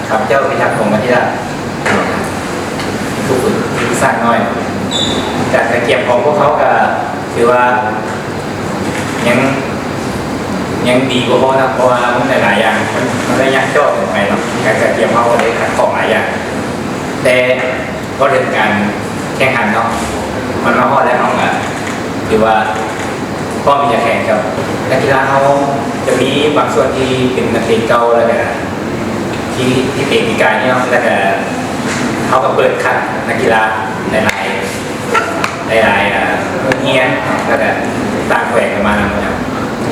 ຂ້າພະເຈົ້າພິທັກ ພົມມະທິລາດ ຜູ້ຝຶກສາງນ້ອຍ. ການກະກຽມຂອງພວກເຂົາກະຖືວ່າຍັງ ຍັງດີບໍ່ພໍນະ ເພາະວ່າມັນຫຼາຍໆຢ່າງ ມັນ ມັນໄດ້ຍາກຈໍ້ເກີນໄປເນາະ. ການກະກຽມເຮົາກະໄດ້ຂັດຂ້ອງຫຼາຍຢ່າງ ແຕ່ ເວົ້າເຖິງການແຂ່ງຂັນເນາະ ມັນມາຮອດແລ້ວ ເຮົາກະຖືວ່າພ້ອມທີ່ຈະແຂ່ງກັບນັກກິລາເຮົາ. ຈະມີບາງສ່ວນທີ່ເປັນນັກເຕະເກົ່າ ແລ້ວກະທີ່ ທີ່ເຕະປີກາຍນີ້ເນາະ ແລ້ວກະເຮົາກະເປີດຄັດນັກກິລາຫຼາຍໆ ຫຼາຍໆ ເອີ່ ໂຮງຮຽນ ແລ້ວກະຕ່າງແຂວງກະມານຳເນາະ.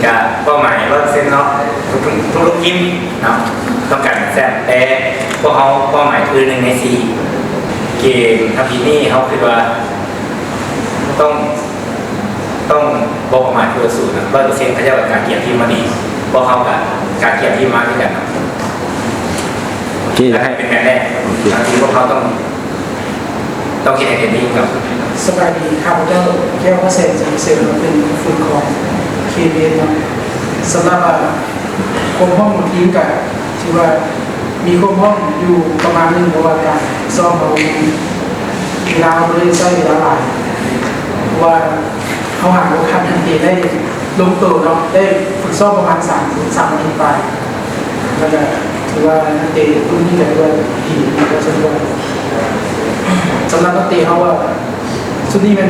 ກະເປົ້າໝາຍຮ້ອຍເປີເຊັນເນາະ ທຸກໆ ທຸກໆທີມເນາະ ຕ້ອງການເປັນແຊ້ມ ແຕ່ພວກເຮົາເປົ້າໝາຍຄືໜຶ່ງໃນສີ່. ເກມທຳອິດນີ້ເຮົາຄິດວ່າຕ້ອງ ຕ້ອງບໍ່ປະໝາດຄູ່ຕໍ່ສູ້ນະ ຮ້ອຍເປີເຊັນ. ເຂົາເຈົ້າກະກະກຽມທີມມາດີ ພວກເຮົາກະກະກຽມທີມມາຄືກັນເນາະ. ໂອເຄ ຢາກໃຫ້ເປັນແມດແລກ ໂອເຄ ທີ່ພວກເຮົາຕ້ອງ ຕ້ອງເຮັດໃຫ້ເຕັມທີ່ເນາະ. ສະບາຍດີ ຂ້າພະເຈົ້າ ແກ້ວພະແສງ ສີເສນ ເປັນຝຶກຂອງ ເຄເບເນາະ. ສຳລັບ ອ່າ ຄວາມພ້ອມຂອງທີມກະຖືວ່າມີຄວາມພ້ອມຢູ່ປະມານໜຶ່ງ ເພາະວ່າການຝຶກຊ້ອມເຮົາ ເວລາເຮົາບໍ່ໄດ້ໃຊ້ເວລາຫຼາຍ ເພາະວ່າເຮົາຫາໂອກາດທີ່ຈະໄດ້ລົງໂຕເນາະ ໄດ້ຝຶກຊ້ອມປະມານສາມ ສາມອາທິດປາຍ ແລ້ວກະຖືວ່ານັກເຕະກຸ່ມນີ້ກະຖືວ່າດີພໍສົມຄວນ. ສຳລັບນັກເຕະເຮົາວ່າຊຸດນີ້ແມ່ນ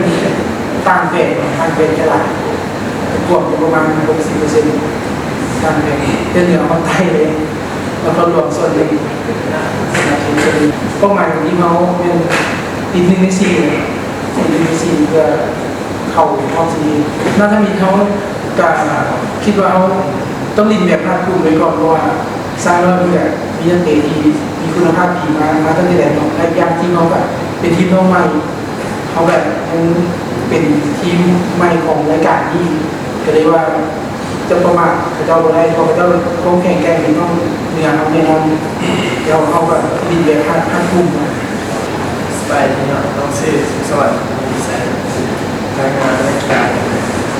ຕ່າງແຜນ ຕ່າງແຜນກັນຫຼາຍ ກວມຢູ່ປະມານຫົກສິບເປີເຊັນ ຕ່າງແຜນ ແຕ່ເໜືອຮອດໃຕ້ເລີຍ ນະຄອນຫຼວງສ່ວນໜຶ່ງ. ເປົ້າໝາຍຂອງທີມເຮົາແມ່ນຕິດໜຶ່ງໃນສີ່ ຕິດໜຶ່ງໃນສີ່ເພື່ອ ເຂົ້າຮອບສີ່. ໜ້າຈະມີ ເຮົາກະຄິດວ່າເຮົາຕ້ອງຫຼິ້ນແບບພາກພູມໄວ້ກ່ອນ ເພາະວ່າຊ້າງນ້ອຍເພິ່ນກະມີນັກເຕະທີ່ມີຄຸນນະພາບດີມາ ມາຕັ້ງແຕ່ໃດເນາະ ແລະ ອີກຢ່າງທີມເຮົາກະເປັນທີມນ້ອງໃໝ່ ເຮົາກະຍັງເປັນທີມໃໝ່ຂອງລາຍການນີ້ ກະເລີຍວ່າ ຈະປະໝາດເຂົາເຈົ້າບໍ່ໄດ້ ເພາະເຂົາເຈົ້າຄວາມແຂງແກ່ງນີ້ຕ້ອງເໜືອເຮົາແນ່ນອນ. ແລ້ວເຮົາກະຫຼິ້ນແບບພາກ ພາກພູມ. ສະບາຍດີເນາະ ນ້ອງຊື່ ສຸກສະຫວັດ ມີໄຊ ລາຍງານນັກກິລາ ສະ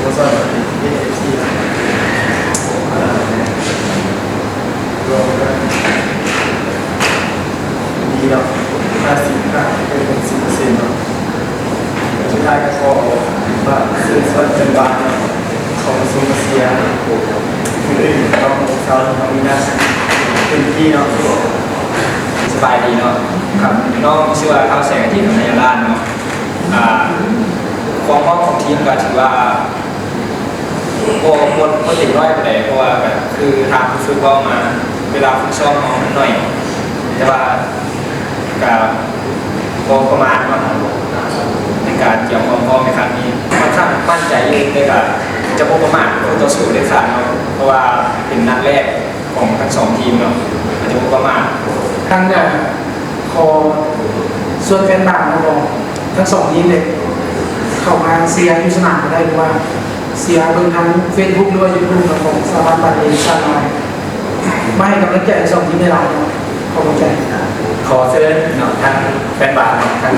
ໂມສອນເອຟຊີ ລວມກັນດີເນາະ ຫ້າສິບ ຫ້າສິບເປີເຊັນເນາະ. ສຸດທ້າຍກະຂໍຝາກເຊີນຊວນແຟນບານເນາະ ເຂົ້າມາຊົມມາເຊຍ ມື້ອື່ນເກົ້າໂມງເຊົ້າ ເຮົາມີນັດເຕັມທີ່ເນາະ. ສະບາຍດີເນາະ ຄັບ ນ້ອງຊື່ວ່າ ທ້າວ ແສງອາທິດ ຄຳໄນຍາລາດເນາະ. ອ່າ ຄວາມພ້ອມຂອງທີມກະຖືວ່າ ບໍ່ ບໍ່ ບໍ່ເຕັມຮ້ອຍປານໃດ ເພາະວ່າກະຄືທາງຜູ້ຝຶກເວົ້າມາ ເວລາຝຶກຊ້ອມເຮົາມັນໜ້ອຍ ແຕ່ວ່າກະພໍປະມານເນາະ ໃນການກຽມຄວາມພ້ອມໃນຄັ້ງນີ້ ຂ້ອນຂ້າງໝັ້ນໃຈຢູ່ ແຕ່ກະຈະບໍ່ປະໝາດຄູ່ຕໍ່ສູ້ເດັດຂາດເນາະ ເພາະວ່າເປັນນັດແລກຂອງທັງສອງທີມເນາະ ກະຈະບໍ່ປະໝາດ. ທາງ ເອີ່ ຂໍຊວນແຟນບານເນາະ ຂອງທັງສອງທີມເດ ເຂົ້າມາເຊຍຢູ່ສະໜາມກະໄດ້ ຫຼືວ່າເຊຍເບິ່ງທາງເຟສບຸກ ຫຼືວ່າຢູທູບຂອງສະຫະພັນບານເອງ ຊາວລາວ ມາໃຫ້ກຳລັງໃຈທັງສອງທີມຫຼາຍໆເນາະ. ຂໍຂອບໃຈ. ຂໍເຊີນເນາະ ທັງແຟນບານເນາະ ທັງ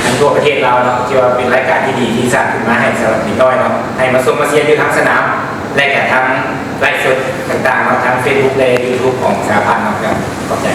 ທັງທົ່ວປະເທດລາວເນາະ ທີ່ວ່າເປັນລາຍການທີ່ດີທີ່ສ້າງຂຶ້ນມາໃຫ້ສຳລັບເດັກນ້ອຍເນາະ ໃຫ້ມາຊົມມາເຊຍຢູ່ທາງສະໜາມ ແລະກະທາງໄລຟ໌ສົດຕ່າງໆເນາະ ທາງເຟສບຸກ ແລະ ຢູທູບຂອງສະຫະພັນເນາະ. ຂອບໃຈ.